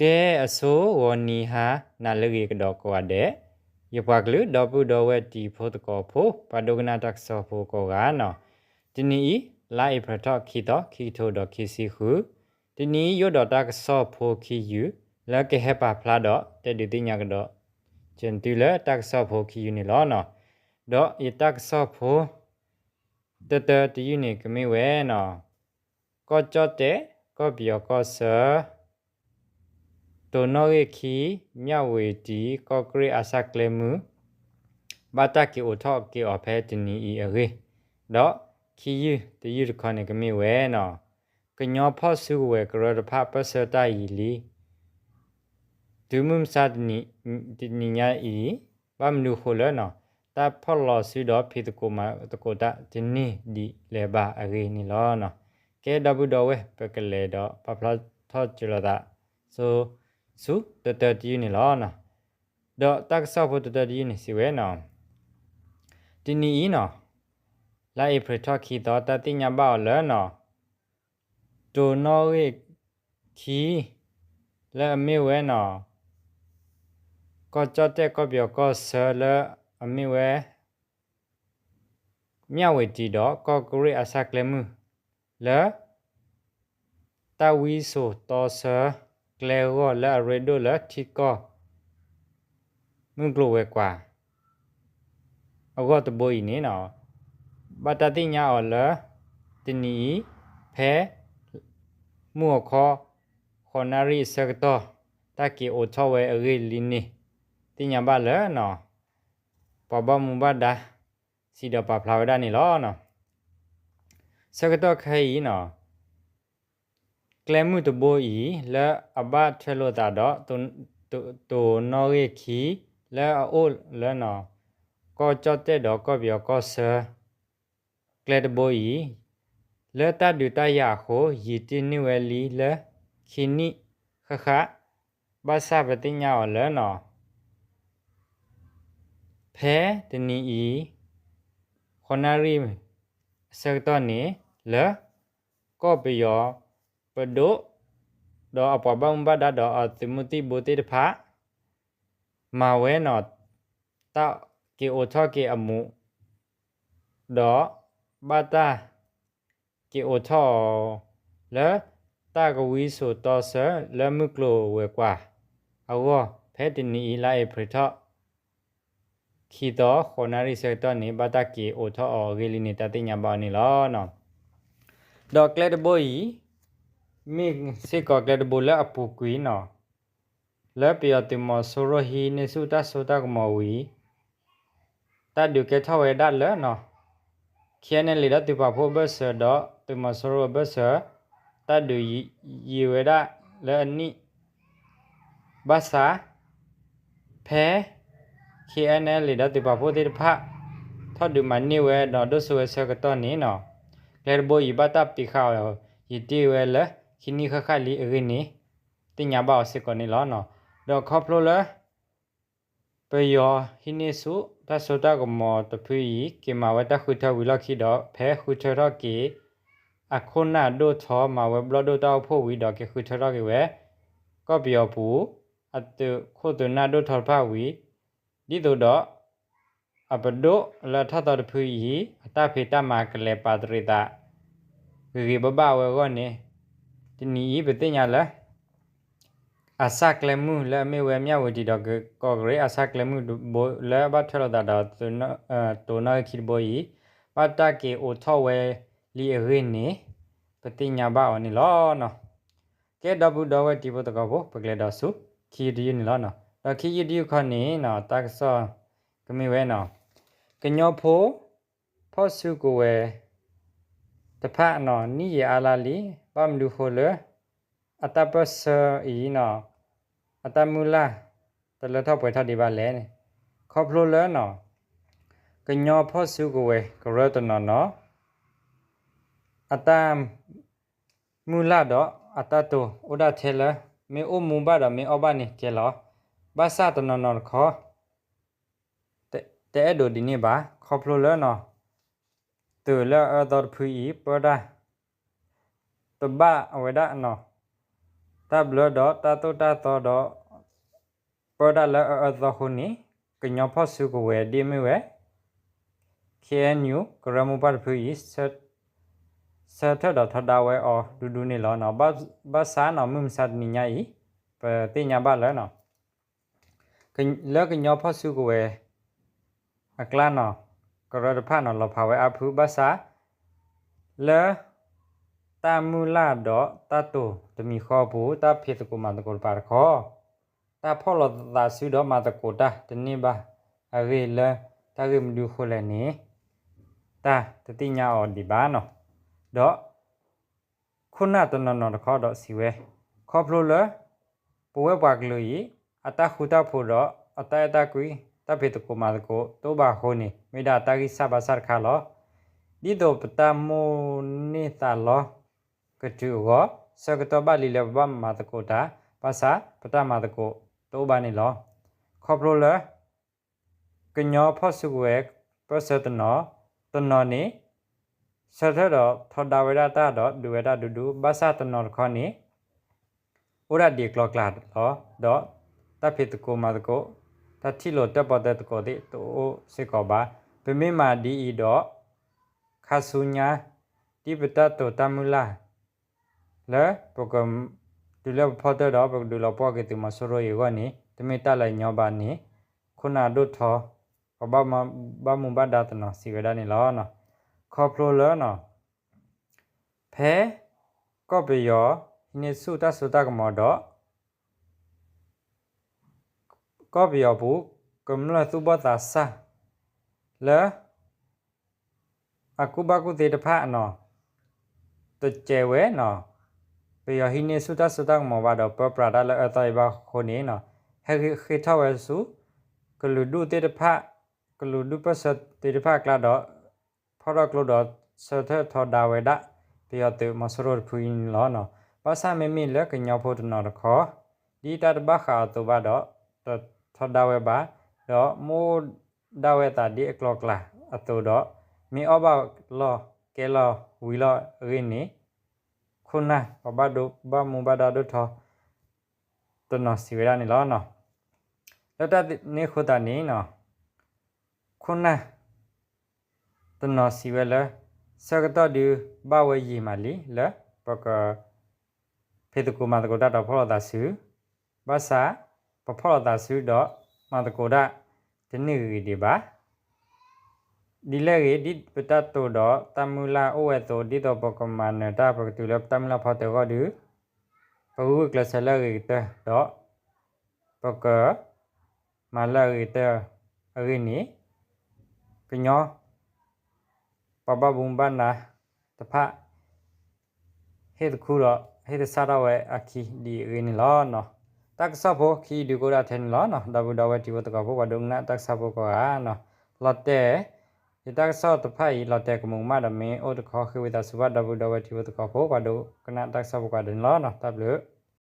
ကဲ အဆိ ဂီၤနံၤဟါနၤလၢအဂ့ၤကဒီးကိးဂၤဒဲး, ယပှၤကလုာ်ဒီပုၢ်ဒီဝဲၢ်တံၤဖိသကိးဖိ ပှၤဒိကနၣ်တၢ်ကစီၣ်ဖိကိးဂၤန့ၣ်, တနံၤအံၤ လါအ့ဖြ့ၣ်ထီၣ်ခံသီ ခံကထိဒီးခံဆံဃု, တနံၤအံၤ ယအိၣ်ဒီးတၢ်ကစီၣ်ဖိခံယုၢ် လၢကဟဲပာ်ဖျါဒီး တဲဒုးသ့ၣ်ညါကဒီး ကၠၢသုလၢတၢ်ကစီၣ်ဖိခံယုၢ်န့ၣ်လီၤ. ဒီးယတၢ်ကစီၣ်ဖိ တတၢတယုၢ်န့ၣ်ကမ့ၢ်ဝဲန့ၣ်, ကီၢ်ကၠီၣ်တဲၣ် ကီၢ်ပယီၤကီၢ်ဆၢ တိၤနီၣ်ဂံၢ်ခံ မၠၣ်ဝ့ၤတံၤ ကီၢ်ကရ့ၣ်အဆၣ်ကျဲမုၢ် ဘၣ်တၢ်က့ၤအိးထီၣ်က့ၤအီၤဖဲတနံၤအံၤအဂ့ၢ်, ဒီးခံယုၢ်တယုၢ်တခီန့ၣ်ကမ့ၢ်ဝဲန့ၣ်, ကညီဖီၣ်စုကဝဲၤကရၢတဖၣ်ပၢၢ်ဆၢတၢ်ယံၤလံ တုၤမုၢ်မဆါတနံၤညါအံၤ, ဘၣ်မနုၤဃိလၢန့ၣ်, တၢ်ဖီၣ်လီၤစုဒီးဖံးသကိးမၤသကိးတၢ်တန့ၢ်ဒံးလၢၤဘၣ်အဂ့ၢ်န့ၣ်လီၤ. ကဲ ဒီပုၢ်ဒီဝဲၢ် ပကလဲၤဒီးပာ်ဖျါထီၣ်ကၠၢလိာ်သး ဆူ ဆူတတၢတယုၢ်န့ၣ်လီၤ. ဒီးတၢ်ကစီၣ်ဖိတတၢတယုၢ်န့ၣ်စံးဝဲန့ၣ်, တနံၤအံၤန့ၣ်, လါအ့ဖြ့ၣ်ထီၣ်ခံသီ တၢ်သ့ၣ်ညါဘၣ်အီၤလၢန့ၣ် တိၤနီၣ်ဂံၢ်ခံ လၢအမ့ၢ်ဝဲန့ၣ်, ကီၢ်ကၠီၣ်တဲၣ်ကီၢ်ပယီၤကီၢ်ဆၢလၢအမ့ၢ်ဝဲ မၠၣ်ဝ့ၤတံၤဒီးကီၢ်ကရ့ၣ်အဆၣ်ကျဲမုၢ် လၢ တၢ်ဝံစိာ်တီဆၢ ကျဲအဂီၢ်လၢအရ့ဒိၣ်လၢထံကီၢ် မုၢ်ကျိၤဝဲၤကွာ် အဂီၢ်တဘိအံၤန့ၣ်, ဘၣ်တၢ်သ့ၣ်ညါအီၤလၢ တနံၤအံၤ ဖဲ မုၢ်အီၤခီ ဃိးနၣ်ရံၣ်အဆၢကတီၢ် တၢ်က့ၤအိးထီၣ်ဝဲအဂ့ၢ်လံန့ၣ် သ့ၣ်ညါဘၣ်လၢ ပှၤဘၣ်မူဘၣ်ဒါ စံးဒီးပာ်ဖျါဝဲဒၣ်န့ၣ်လီၤ. ဆၢကတီၢ်ခဲအံၤန့ၣ်, ကျဲမုၢ်တဘိအံၤ လၢအဘၣ်ထွဲလိာ်သးဒီး တိၤနီၣ်ဂံၢ်ခံ လၢအအိၣ်လၢ ကီၢ်ကၠီၣ်တဲၣ်ဒီးကီၢ်ပယီၤကီၢ်ဆၢ ကျဲတဘိအံၤ လၢတၢ်ဒုးတၢ်ယၤအဃိ ယံာ်တ့ၢ်န့ၢ်ဝဲလံလၢ ခံနံၣ်ဃၣ်ဃၣ်, ဘၣ်ဆၣ်ပသ့ၣ်ညါအီၤလၢ ဖဲတနံၤအံၤ ဃိးနၣ်ရံၣ်အဆၢကတီၢ်န့ၣ် လၢ ကီၢ်ပယီၤပဒိၣ် ဒီးအပှၤဘၣ်မူဘၣ်ဒါဒီးအသုးမုၢ်သံၣ်ဘိသ့ၣ်တဖၣ် မၤဝဲန့ၣ် တၢ်က့ၤအိးထီၣ်က့ၤအမူး ဒီး ဘၣ်တၢ်က့ၤအိးထီၣ်အီၤ လၢတၢ်ကဝံစိာ်တီဆၢလၢမုၢ်ကျိၤဝဲၤကွာ်အဂီၢ် ဖဲတနံၤအံၤ လါအ့ဖြ့ၣ်ထီၣ် ခံသီ ဃိးနၣ်ရံၣ်ဆၢကတီၢ်န့ၣ် ဘၣ်တၢ်က့ၤအိးထီၣ်အီၤအဂ့ၢ်လံန့ၣ် တၢ်သ့ၣ်ညါဘၣ်အီၤန့ၣ်လီၤ. ဒီးကျဲတဘိအံၤ မ့ၢ်စ့ၢ်ကီးကျဲတဘိလၢအပူၤကွံာ်န့ၣ် လၢပယီၤသုးမီၤစိရိၤဟံးန့ၢ်ဆူၣ်တၢ်စိတၢ်ကမီၤဝံၤ တၢ်ဒုးကဲထီၣ်ဝဲဒၣ်လၢ KNLA ဒီးသုးပာ်ဖှိၣ်အဘၢၣ်စၢၤဒီးသုးမီၤစိရိၤအဘၢၣ်စၢၤ တၢ်ဒုးယံာ်ဝဲဒၣ်လၢအနံၣ် ဘၣ်ဆၣ် ဖဲ KNLA ဒီးသုးပာ်ဖှိၣ်သ့ၣ်တဖၣ် ထီၣ်ဒုးမၤန့ၢ်ဝဲဒီးဒိၣ်စိဝဲဆၢကတီၢ်န့ၣ် ကျဲတဘိအံၤဘၣ်တၢ်ပံးဃာ်အီၤ ယံာ်တ့ၢ်ဝဲလၢခံနံၣ်ဃၣ်ဃၣ်လံအဂ့ၢ်န့ၣ် သ့ၣ်ညါဘၣ်အီၤစ့ၢ်ကီးန့ၣ်လီၤ. ဒီးခီဖျိလၢ ပယီၤဟံးန့ၢ်ဆူၣ်တၢ်စိတၢ်ကမီၤတဖုအံၤ က့ၤမၤဝဲတၢ်ဃုထၢဝံၤလီၢ်ခံဒီး ဖဲဃုထၢထီၣ်က့ၤ အခိၣ်နၢ်ဒိၣ်ထီ မၤဝဲဘျီၣ်ဒိၣ်တၢ်အိၣ်ဖှိၣ်ဝံၤဒီးက့ၤဃုထၢထီၣ်က့ၤဝဲ ကီၢ်ပယီၤပူၤ အသုးခိၣ်သုးနၢ်ဒိၣ်ထီတဖၣ်ဝံၤ ဒ်သိးဒီး အပဒိၣ်လၢအထီၣ်သီတဖုအံၤ အတၢ်ဖံးတၢ်မၤကလဲၤပာ်တရံးသး ဂ့ၤဂ့ၤဘၣ်ဘၣ်ဝဲအဂီၢ်န့ၣ် တနံၤအံၤပသ့ၣ်ညါလၢ အဆၣ်ကျဲမုၢ်လၢအမ့ၢ်ဝဲမၠၣ်ဝတံၤဒီးကီၢ်ကရ့ၣ်အဆၣ်ကျဲမုၢ်တဘိလၢဘၣ်ထွဲလိာ်သးဒီး တိၤနီၣ်ဂံၢ်ခံတဘိအံၤ ဘၣ်တၢ်က့ၤအိးထီၣ်ဝဲလံအဂ့ၢ်န့ၣ် ပသ့ၣ်ညါဘၣ်အီၤန့ၣ်လီၤ. ကဲ ဒီပုၢ်ဒီဝဲၢ်တံၤဖိသကိးဖိ ပကလဲၤဒီးဆူ ခံယုၢ်တယုၢ်န့ၣ်လီၤ. ဒီးခံယုၢ်တယုၢ်ခီန့ၣ် တၢ်ကစီၣ်ကမ့ၢ်ဝဲန့ၣ် ကညီဖိ ဖီၣ်စုကဝဲၤတဖၣ်န့ၣ် နံၣ်ယံာ်အါလါလံ ဘၣ်မနုၤဃိလၢ အတၢ်ပၢၢ်ဆၢအံၤန့ၣ် အတၢ်မုၢ်လၢ်တလၢထီၣ်ပှဲၤထီၣ်ဒံးဘၣ်လဲၣ်န့ၣ် ခီဖျိလၢ ကညီဖီၣ်စုကဝဲၤကရၢတနီၤနီၤ အတၢ်မုၢ်လၢ်ဒီးအတၢ်တိာ်အိၣ်ဒၣ်ထဲလၢ မ့ၢ်အိၣ်မူဘၣ်ဒီးမ့ၢ်အီၣ်ဘၣ်န့ၣ်ကဲလီၤ. ဘၣ်ဆၣ်တနီၤနီၤတခီ တအဲၣ်ဒိးဒ်န့ၣ်ဘၣ် ခီဖျိလၢ သုးလၢအအၢသီတဖုအံၤ ပၢတၢ် တဘၣ်အဝဲဒၣ် တ တၢ်ဘျၢဒီးတၢ်သိၣ်တၢ်သီဒီး ပၢတၢ်လၢအအၢအသီအဃိန့ၣ် ကညီဖီၣ်စုကဝဲၤဒ်အမ့ၢ်ဝဲ ခ့ၣ်အဲၣ်ယူၣ် ကရၢမိၢ်ပှၢ်တဖုအံၤ ဆၢထၢၣ်ဒီးထီဒါဝဲအီၤဒူဒူန့ၣ်လီၤ. ဘၣ်ဆၣ်နီၤ မုၢ်မဆါတနံၤညါအံၤ ပသ့ၣ်ညါဘၣ်လၢ လၢကညီဖီၣ်စုကဝဲၤအကျါနီၤ ကရၢတဖၣ်နီၤ လီၤဖးဝဲအါဖု ဘၣ်ဆၣ် လၢ တၢ်မုၢ်လၢ်ဒီးတၢ်တိာ်တမံၤဃီအပူၤ တၢ်ဖံးသကိးမၤသကိးတပၤတခီ တၢ်ဖီၣ်လိာ်သးစုဒီးမၤသကိးတၢ်တန့ၢ်ဘၣ်အဂ့ၢ်လၢ တၢ်ဂ့ၢ်မနုၤအဃိလဲၣ်န့ၣ် တၢ်တသ့ၣ်ညါအီၤဒံးဘၣ်နီၤ. ဒီး ခိၣ်နၢ်တနီၤနီၤတခီဒီးစံးဝဲ, ခီဖျိလၢ ပဝဲပှၤကလုာ်အံၤ အတၢ်ဃူတၢ်ဖိးဒီး အတၢ်အဲၣ်တၢ်ကွံ တၢ်ဖံးသကိးမၤသကိးတအိၣ်ဘၣ်အဃိန့ၣ် မ့ၢ်ဒၣ်တၢ်ဂံၢ်စၢ်ဘါစၢ်တခါလီၤ. ဒ်သိးပတၢ်မိၣ်န့ၢ်သးလီကတုၤအဂီၢ် ဆၢကတီၢ်ဘၣ်လံလၢပဘၣ်မၤသကိးတၢ် ဘၣ်ဆၣ်ပတၢ်မၤသကိးတအိၣ်ဘၣ်န့ၣ်လီၤ. ခီဖျိလၢ ကညီဖီၣ်စုကဝဲၤပၢဆှၢတနီၤ တနီၤန့ၣ် ဆၢထၢၣ်ဒီးထီဒါဝဲဒၣ်တၢ်ဒီးဒုးဝဲဒၣ်ဒူဒူ ဘၣ်ဆၣ်တနီၤတခီန့ၣ် အိၣ်ဒၣ်ဒံးအကျိၤအကျဲလီၤ. ဒီးတၢ်ဖံးသကိးမၤသကိး တၢ်ထံၣ်လိာ်တၢၣ်ပီၣ်တၢၣ်သကိးသ့ၣ်တအိၣ်စ့ၢ်ကီးဘၣ်. ပမ့ၢ်မၤဒ်အံၤဒီး ခါဆူညါ ဒ်ပတၢ်တိာ်တၢ်မုၢ်လၢ် လၢပက တုၤလၢပဖီတၢၣ်ဒီး ပကဒုးလီၤပှီၢ်က့ၤသုးမီၤစိရိၤအံၤအဂီၢ်န့ၣ် တမ့ၢ်တၢ်လၢအညီဘၣ်န့ၣ် ခိၣ်နၢ်ဒိၣ်ထီ ပှၤဘၣ်မူဘၣ်ဒါတနီၤစံးဝဲဒၣ်န့ၣ်လီၤ. ခီဖျိလၢ ဖဲ ကီၢ်ပယီၤ ဟံးန့ၢ်ဆူၣ်တၢ်စိတၢ်ကမီၤဒီး ကီၢ်ပယီၤပူၤ ကမျၢၢ်သူၣ်ဘီၣ်သးစၢ် လၢ အကူၣ်ဘၣ်ကူၣ်သ့တဖၣ်နီၤ တစဲးဝဲနီၤ ပယီၤဟံးန့ၢ်ဆူၣ်တၢ်စိတၢ်ကမီၤဘၣ်ဒီး ပၢပြးတၢ်လၢအၢသီအံၤဘၣ်အဃိန့ၣ် ဟဲဃ့ထီၣ်ဝဲဆူ ကလုာ်ဒူၣ်သ့ၣ်တဖၣ် ကလုာ်ဒူၣ်ပၢဆှၢသ့ၣ်တဖၣ်အကျါဒီး ဖီၣ်ထီၣ်ကျိဒီး ဆၢထၢၣ်ထီဒါဝဲဒၣ် ပယီၤသုးမီၤစိရိၤတဖုအံၤန့ၣ်လီၤ. ဘၣ်ဆၣ်မ့မ့ၢ်လၢကညီဖိတနီၤတခီ ဒ်တၢ်တဘၣ်ဃးအသိးဘၣ်ဒီး တထီဒါဝဲဘၣ် ဒီးမ့ၢ်အိၣ်ဒၣ်ဝဲအသးဒ်အကျိၤအကျဲအသိးဒီး မ့ၢ်အီၣ်ဘၣ်လီၢ်ကဲလီၤဝံၤလီၢ်အဂ့ၢ်န့ၣ် ခိၣ်နၢ်ပှၤဘၣ်မူဘၣ်ဒါဒိၣ်ထီ တနီၤစံးဝဲဒၣ်န့ၣ်လီၤ. လၢတၢ်န့ၣ်အဃိသတးန့ၣ် ခိၣ်နၢ် တနီၤစံးဝဲလၢ ဆၢကတီၢ်ဒုးဘၣ်ဝဲယံာ်မးလံ လၢပက ဖံးသကိးမၤသကိးတၢ်ဒီးဖီၣ်လိာ်သးစု ဘၣ်ဆၣ် ပဖီၣ်လိာ်သးစုဒီး မၤသကိးတၢ်တန့ၢ်ဂ့ၤဂ့ၤဒံးဘၣ်. ဒ်လဲၣ်ဂ့ၤ ဒ်ပတၢ်တိာ်ဒီးတၢ်မုၢ်လၢ်အိၣ်ဝဲအသိး ဒ်သိးပကမၤနၢၤတၢ် ပကတုၤလၢပတၢ်မုၢ်လၢ်ဖီတၢၣ်အဂီၢ်ဒီး ပကဂုာ်ကျဲးစၢးလၢအဂ့ၤကတၢၢ်ဒီး ပက မၤလၢအဂ့ၤကတၢၢ်အဂ့ၢ်န့ၣ် ကညီ ပှၤဘၣ်မူဘၣ်ဒါတဖၣ် ဟ့ၣ်သခူဒီး ဟ့ၣ်သဆၣ်ထီၣ်ဝဲအခံဒ်အဂ့ၢ်န့ၣ်လီၤ. တၢ်ကစီၣ်ဖိခံဒုးကအိၣ်ဒၣ်ထဲန့ၣ်လီၤ. ဒီပုၢ်ဒီဝဲၢ်ထံဖိသကိးဖိ ပှၤဒိကနၣ်တၢ်ကစီၣ်ဖိကိးဂၤ လီၤတဲာ် ယတၢ်ကစီၣ်တဖၣ်အံၤ လီၤတဲာ်ကမူးကမၣ်ဒီးမ့ၢ်အိၣ်တခီ ဃ့ဝံသးစူၤဘၣ် ဒီပုၢ်ဒီဝဲၢ်ထံဖိသကိးဖိ ပှၤဒိကနၣ်တၢ်ကစီၣ်ဖိကိးဂၤဒဲးန့ၣ်လီၤ. တၢ်ဘျုး